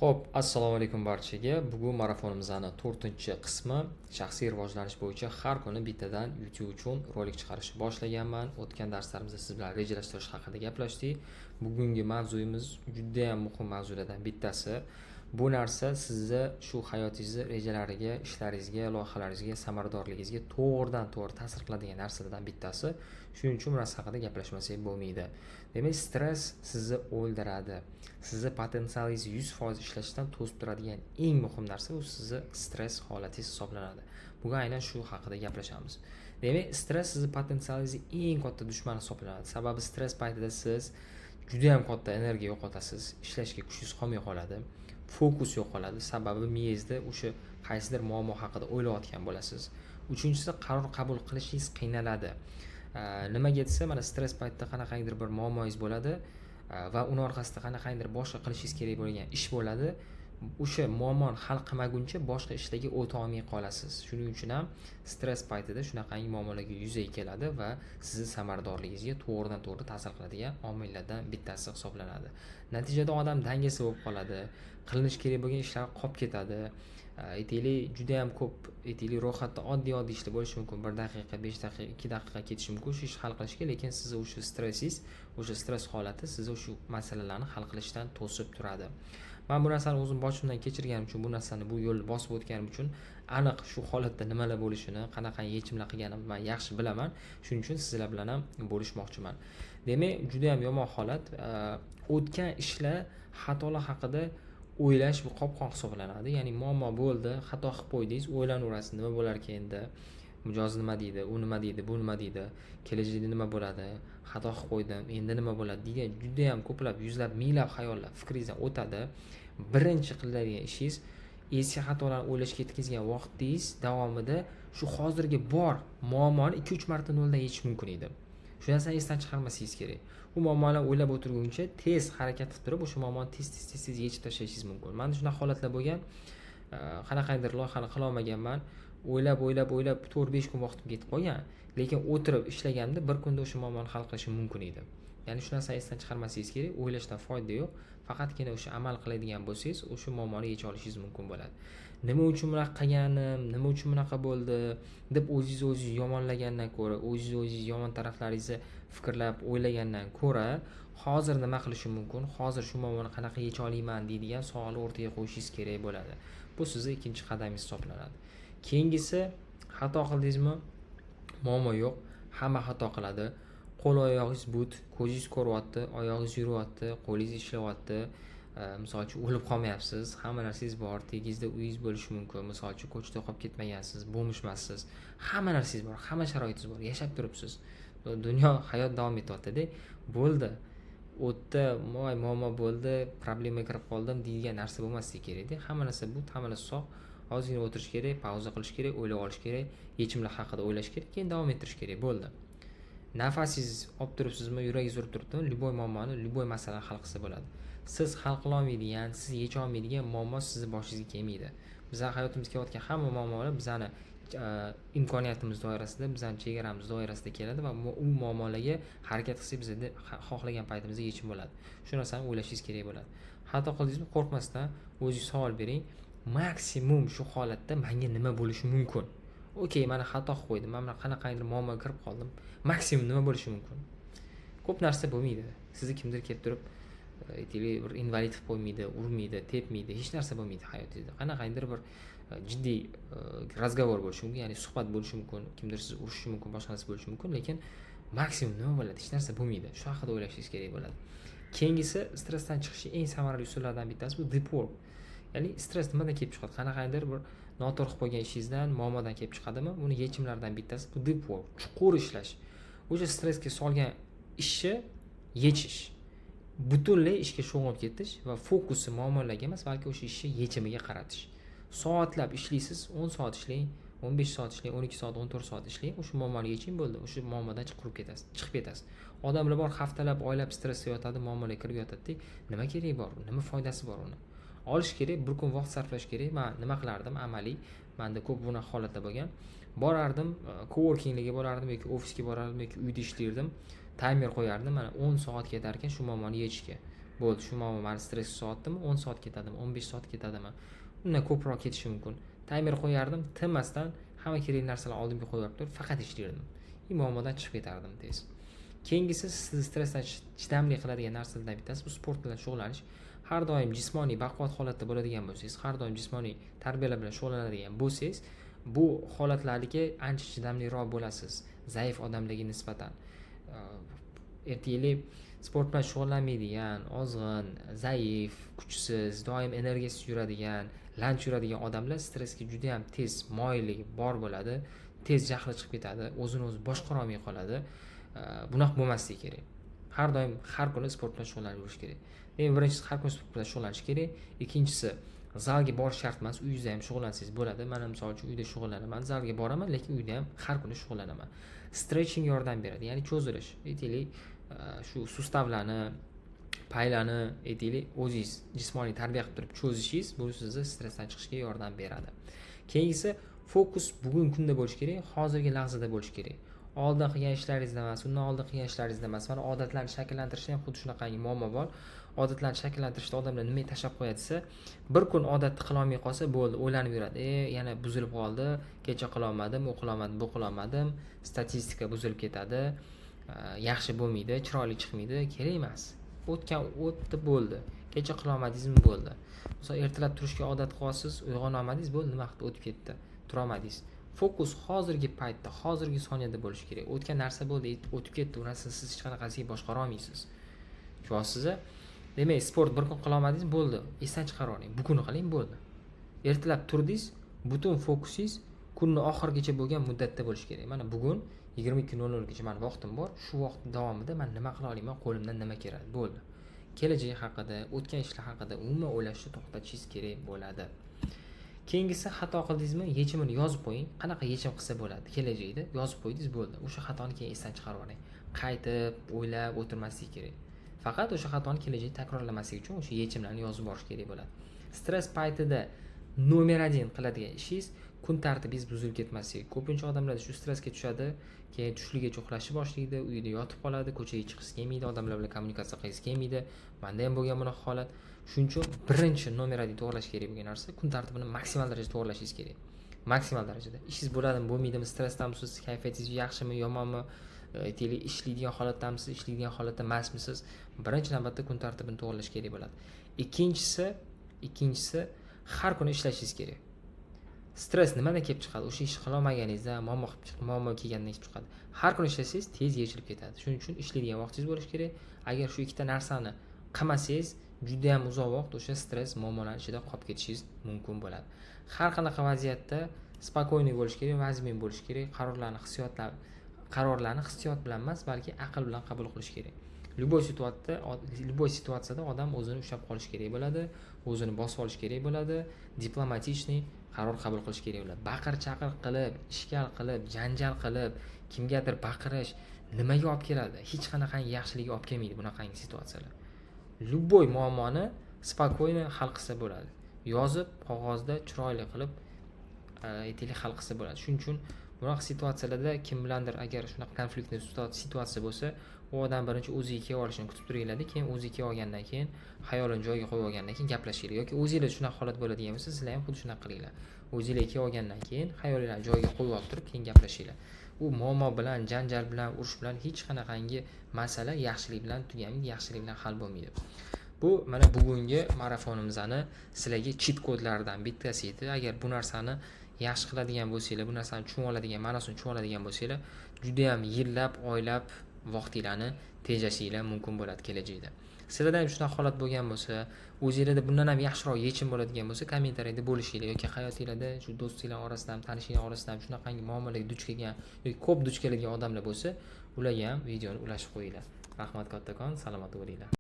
Xo'p, assalomu alaykum barchaga. Bugun marafonimizni 4-qismi, shaxsiy rivojlanish bo'yicha har kuni bittadan YouTube uchun rolik chiqarishni boshlaganman. O'tgan darslarimizda siz bilan rejalashtirish haqida gaplashdik. Bugungi mavzuyimiz juda ham muhim mavzulardan bittasi. Bu narsa sizni shu hayotingizni rejalariga, ishlaringizga, loyihalaringizga, samaradorligingizga to'g'ridan to'g'ri ta'sir qiladigan narsalardan bittasi. Shuning uchun bu narsa haqida gaplashmasak bo'lmaydi. Demak, stress sizni o'ldiradi. Sizni potensialingizni 100% ishlashdan to'sib turadigan eng muhim narsa bu sizni stress holatingiz hisoblanadi. Bugun aynan shu haqida gaplashamiz. Demak, stress sizni potensialingizni eng katta dushmani hisoblanadi. Sababi stress paytida siz juda ham katta energiya yo'qotasiz, ishlashga kuchingiz qolmay qoladi, fokus yo'qoladi. Sababi miyangizda o'sha qaysidir muammo haqida o'ylayotgan bo'lasiz. Uchinchisi, qaror qabul qilishingiz qiynaladi. Nimaga desa, mana stress paytida qanaqangidir bir muammoyingiz bo'ladi va uni orqasida qanaqangidir boshqa qilishingiz kerak bo'lgan ish bo'ladi. O'sha muammoni hal qilmaguncha boshqa ishlarga o'ta olmay qolasiz. Shuning uchun ham stress paytida shunaqangi muammolarga yuzaga keladi va sizni samaradorligingizga to'g'ridan to'g'ri ta'sir qiladigan omillardan bittasi hisoblanadi. Natijada odam dangasa bo'lib qoladi, qilinishi kerak bo'lgan ishlar qolib ketadi. Aytaylik, juda ham ko'p, aytaylik, ro'yxatda oddiy oddiy ishlar bo'lishi mumkin, 1 daqiqa, 5 daqiqa, 2 daqiqa ketishi mumkin shu ishni hal qilishga, lekin sizni o'sha stressingiz, o'sha stress holati sizni o'sha masalalarni hal qilishdan to'sib turadi. Man bu narsani o'zim boshimdan kechirganim uchun, bu narsani, bu yo'lni bosib o'tganim uchun aniq shu holatda nimalar bo'lishini, qanaqa yechimlar qilganimni man yaxshi bilaman. Shuning uchun sizlar bilan ham bo'lishmoqchiman. Demak, juda ham yomon holat. O'tgan ishlar, xatolar haqida o'ylash bu qopqon hisoblanadi. Ya'ni muammo bo'ldi, xato qilib qo'ydingiz, o'ylanaverasiz: nima bo'larkan endi, mijoz nima deydi, u nima deydi, bu nima deydi, kelajakda nima bo'ladi, xato qilib qo'ydim, endi nima bo'ladi degan judayam ko'plab, yuzlab, minglab xayollar fikringizdan o'tadi. Birinchi qiladigan ishingiz, eski xatolarni o'ylashga ketkazgan vaqtingiz davomida shu hozirgi bor muammoni ikki uch marta noldan yechish mumkin edi. Shu narsani esdan chiqarmasligingiz kerak. U muammoni o'ylab o'tirguncha tez harakat qilib turib, o'sha muammoni tez, tez, tez, tez yechib tashlashingiz mumkin. Manda shunaqa holatlar bo'lgan. Qanaqadir loyihani qilolmaganman, o'ylab, o'ylab, o'ylab 4-5 kun vaqtim ketib qolgan, lekin o'tirib ishlaganimda bir kunda o'sha muammoni hal qilishim mumkin edi. Ya'ni shu narsani esdan chiqarmasligingiz kerak. O'ylashdan foyda yo'q, faqatgina o'sha amal qiladigan bo'lsangiz, o'sha muammoni yecha olishingiz mumkin bo'ladi. Nima uchun bunaqa qilganim, nima uchun bunaqa bo'ldi deb o'zingizni o'zingiz yomonlagandan ko'ra, o'zingizni o'zingiz yomon taraflaringizni fikrlab o'ylagandan ko'ra, hozir nima qilishim mumkin, hozir shu muammoni qanaqa yecha olaman deydigan savolni o'rtaga qo'yishingiz kerak bo'ladi. Bu sizni ikkinchi qadamingiz hisoblanadi. Keyingisi, xato qildingizmi, muammo yo'q, hamma xato qiladi. Qo'l oyog'ingiz but, ko'zingiz ko'ryapti, oyog'ingiz yuryapti, qo'lingiz ishlayapti, misol uchun, o'lib qolmayapsiz, hamma narsangiz bor, tagingizda uyingiz bo'lishi mumkin, misol uchun, ko'chada qolib ketmagansiz, бомж emassiz, hamma narsangiz bor, hamma sharoitingiz bor, yashab turibsiz, dunyo, hayot davom etyaptida. Bo'ldi, o'tdi, voy, muammo bo'ldi, problemaga kirib qoldim deydigan narsa bo'lmasligi kerakda. Hamma narsa but, hamma narsa sog'. Ozgina o'tirish kerak, pauza qilish kerak, o'ylab olish kerak, yechimlar haqida o'ylash kerak, keyin davom ettirish kerak. Bo'ldi. Nafasingiz olib turibsizmi, yuragingiz urib turibdimi, любой muammoni, любой masalani hal qilsa bo'ladi. Siz hal qilolmaydigan, siz yecha olmaydigan muammo sizni boshingizga kelmaydi. Bizani hayotimizga kelayotgan hamma muammolar bizani imkoniyatimiz doirasida, bizani chegaramiz doirasida keladi va u muammolarga harakat qilsak, bizada xohlagan paytimizda yechim bo'ladi. Shu narsani o'ylashingiz kerak bo'ladi. Xato qildingizmi, qo'rqmasdan o'zingiz savol bering: maksimum shu holatda manga nima bo'lishi mumkin? Okey, mana xato qilib qo'ydim, man qanaqangidir muammoga kirib qoldim, maksimum nima bo'lishi mumkin? Ko'p narsa bo'lmaydi. Sizni kimdir kelib turib, aytaylik, bir invalid qilib qo'ymaydi, urmaydi, tepmaydi, hech narsa bo'lmaydi hayotingizda. Qanaqangidir bir jiddiy разговор bo'lishi mumkin, ya'ni suhbat bo'lishi mumkin, kimdir sizni urishishi mumkin, boshqa narsa bo'lishi mumkin, lekin maksimum nima bo'ladi? Hech narsa bo'lmaydi. Shu haqida o'ylashingiz kerak bo'ladi. Keyingisi, stressdan chiqishni eng samarali usullardan bittasi bu deep work. Ya'ni stress nimadan kelib chiqadi? Qanaqangidir bir noto'g'ri qilib qo'ygan ishingizdan, muammodan kelib chiqadimi? Buni yechimlaridan bittasi bu deep work, chuqur ishlash. O'sha stressga solgan ishni yechish, butunlay ishga sho'ng'ib ketish va fokusni muammolarga emas, balki o'sha ishni yechimiga qaratish. Soatlab ishlaysiz, 10 soat ishlang, 15 soat ishlang, 12 soat, 14 soat ishlang, o'sha muammoni yeching, bo'ldi, o'sha muammodan chiqib ketasiz, chiqib ketasiz. Odamlar bor, haftalab, oylab stressda yotadi, muammolarga kirib yotadida. Nima keragi bor, nima foydasi bor? Uni olish kerak, bir kun vaqt sarflash kerak. Man nima qilardim amaliy? Manda ko'p bunaqa holatlar bo'lgan. Borardim, coworkinglarga borardim yoki ofisga borardim yoki uyda ishlardim, taymer qo'yardim, mana 10 soat ketar ekan shu muammoni yechishga. Bo'ldi. Bo'ldi, shu muammo mani stressga solyaptimi, 10 soat ketadimi, 15 soat ketadimi, undan ko'proq ketishi mumkin. Taymer qo'yardim, tinmasdan hamma kerakli narsalarni oldimga qo'yib turib, faqat ishlardim и muammodan chiqib ketardim tez. Keyingisi, sizni stressdan chidamli qiladigan narsalardan bittasi bu sport bilan shug'ullanish. Har doim jismoniy baquvvat holatda bo'ladigan bo'lsangiz, har doim jismoniy tarbiyalar bilan shug'ullanadigan bo'lsangiz, bu holatlarga ancha chidamliroq bo'lasiz zaif odamlarga nisbatan. Aytaylik, sport bilan shug'ullanmaydigan, ozg'in, zaif, kuchsiz, doim energiyasiz yuradigan, lanj yuradigan odamlar stressga judayam tez moyilligi bor bo'ladi, tez jahli chiqib ketadi, o'zini o'zi boshqarolmay qoladi. Bunaqa bo'lmasligi kerak. Har doim, har kuni sport bilan shug'ullanib yurish kerak. Demak, birinchisi, har kuni sport bilan shug'ullanish kerak. Ikkinchisi, zalga borish shart emas, uyingizda ham shug'ullansangiz bo'ladi. Mana, misol uchun, uyda shug'ullanaman, zalga boraman, lekin uyda ham har kuni shug'ullanaman. Stretching yordam beradi, ya'ni cho'zilish. Aytaylik, shu сустав larni, paylarni, aytaylik, o'zingiz jismoniy tarbiya qilib turib cho'zishingiz, bu sizni stressdan chiqishga yordam beradi. Keyingisi, fokus bugungi kunda bo'lishi kerak, hozirgi lahzada bo'lishi kerak, oldin qilgan ishlaringizda emas, undan oldin qilgan ishlaringizda emas. Mana, odatlarni shakllantirishda ham xuddi shunaqangi muammo bor. Odatlarni shakllantirishda odamlar nimaga tashlab qo'yadi desa, bir kun odatni qilolmay qolsa, bo'ldi, o'ylanib yuradi: "E, yana buzilib qoldi, kecha qilolmadim, u qilolmadim, bu qilolmadim, statistika buzilib ketadi, yaxshi bo'lmaydi, chiroyli chiqmaydi." Kerak emas. O'tgan o'tdi, bo'ldi. Kecha qilolmadingizmi, bo'ldi. Misol, ertalab turishga odat qilyapsiz, uyg'ona olmadingiz, bo'ldi, vaqt o'tib ketdi, turolmadingiz. Fokus hozirgi paytda, hozirgi soniyada bo'lishi kerak. O'tgan narsa bo'ldi, o'tib ketdi, u narsani siz hech qanaqasiga boshqara olmaysiz, tushunyapsiz? Demak, sport bir kun qilolmadingiz, bo'ldi, esdan chiqarib yuboring, bugun qiling, bo'ldi. Ertalab turdingiz, butun fokusingiz kunni oxirigacha bo'lgan muddatda bo'lishi kerak. Mana, bugun 22:00gacha mani vaqtim bor, shu vaqt davomida man nima qila olaman, qo'limdan nima keladi, bo'ldi. Kelajak haqida, o'tgan ishlar haqida umuman o'ylashni to'xtatishingiz kerak bo'ladi. Keyingisi, xato qildingizmi, yechimini yozib qo'ying. Qanaqa yechim qilsa bo'ladi kelajakda, yozib qo'ydingiz, bo'ldi, o'sha xatoni keyin esdan chiqarib yuboring, qaytib o'ylab o'tirmaslik kerak. Faqat o'sha xatoni kelajakda takrorlamaslik uchun o'sha yechimlarni yozib borish kerak bo'ladi. Stress paytida номер один qiladigan ishingiz kun tartibingiz buzilib ketmasligi. Ko'pincha odamlar shu stressga tushadi, keyin tushligacha uxlashni boshlaydi, uyida yotib qoladi, ko'chaga chiqqisi kelmaydi, odamlar bilan kommunikatsiya qilgisi kelmaydi. Manda ham bo'lgan bunaqa holat. Shuning uchun birinchi номер один to'g'irlash kerak bo'lgan narsa kun tartibini maksimal darajada to'g'irlashingiz kerak, maksimal darajada. Ishingiz bo'ladimi, bo'lmaydimi, stressdamisiz, kayfiyatingiz yaxshimi, yomonmi, aytaylik, ishlaydigan holatdamisiz, ishlaydigan holatda emasmisiz, birinchi navbatda kun tartibini to'g'irlash kerak bo'ladi. Ikkinchisi, har kuni ishlashingiz kerak. Stress nimadan kelib chiqadi? O'sha ishni qilolmaganingizda, muammo kelgandan kelib chiqadi. Har kuni ishlasangiz, tez yechilib ketadi. Shuning uchun ishlaydigan vaqtingiz bo'lishi kerak. Agar shu ikkita narsani qilmasangiz, judayam uzoq vaqt o'sha stress, muammolar ichida qolib ketishingiz mumkin bo'ladi. Har qanaqa vaziyatda спокойный bo'lish kerak, vazmin bo'lish kerak. Qarorlarni hissiyot bilan emas, balki aql bilan qabul qilish kerak. Любой situatsiyada odam o'zini ushlab qolish kerak bo'ladi, o'zini bosib olish kerak bo'ladi, дипломатичный qaror qabul qilish kerak bo'ladi. Baqir chaqir qilib, ishkal qilib, janjal qilib, kimgadir baqirish nimaga olib keladi? Hech qanaqangi yaxshilikka olib kelmaydi bunaqangi situatsiyalar. Любой muammoni спокойно hal qilsa bo'ladi, yozib, qog'ozda chiroyli qilib, aytaylik, hal qilsa bo'ladi. Shuning uchun bunaqa situatsiyalarda kim bilandir agar shunaqa конфликтный situatsiya bo'lsa, u odam birinchi o'ziga kelib olishini kutib turinglarda, keyin o'ziga kelib olgandan keyin, xayolini joyiga qo'yib olgandan keyin gaplashinglar. Yoki o'zinglar shunaqa holat bo'ladigan bo'lsa, sizlar ham xuddi shunaqa qilinglar: o'zinglar kelib olgandan keyin, xayolinglarni joyiga qo'yib olib turib, keyin gaplashinglar. U muammo bilan, janjal bilan, urush bilan hech qanaqangi masala yaxshilik bilan tugamaydi, yaxshilik bilan hal bo'lmaydi. Bu mana bugungi marafonimizni sizlarga чит kodlaridan bittasi edi. Agar bu narsani yaxshi qiladigan bo'lsanglar, bu narsani tushunib oladigan, ma'nosini tushunib oladigan bo'lsanglar, judayam yillab, oylab vaqtinglarni tejashinglar mumkin bo'ladi kelajakda. Sizlarda ham shunaqa holat bo'lgan bo'lsa, o'zinglarda bundan ham yaxshiroq yechim bo'ladigan bo'lsa, kommentariyada bo'lishinglar. Yoki hayotinglarda shu do'stinglar orasida ham, tanishinglar orasida ham shunaqangi muammolarga duch kelgan yoki ko'p duch keladigan odamlar bo'lsa, ularga ham videoni ulashib qo'yinglar. Rahmat kattakon, salomat bo'linglar.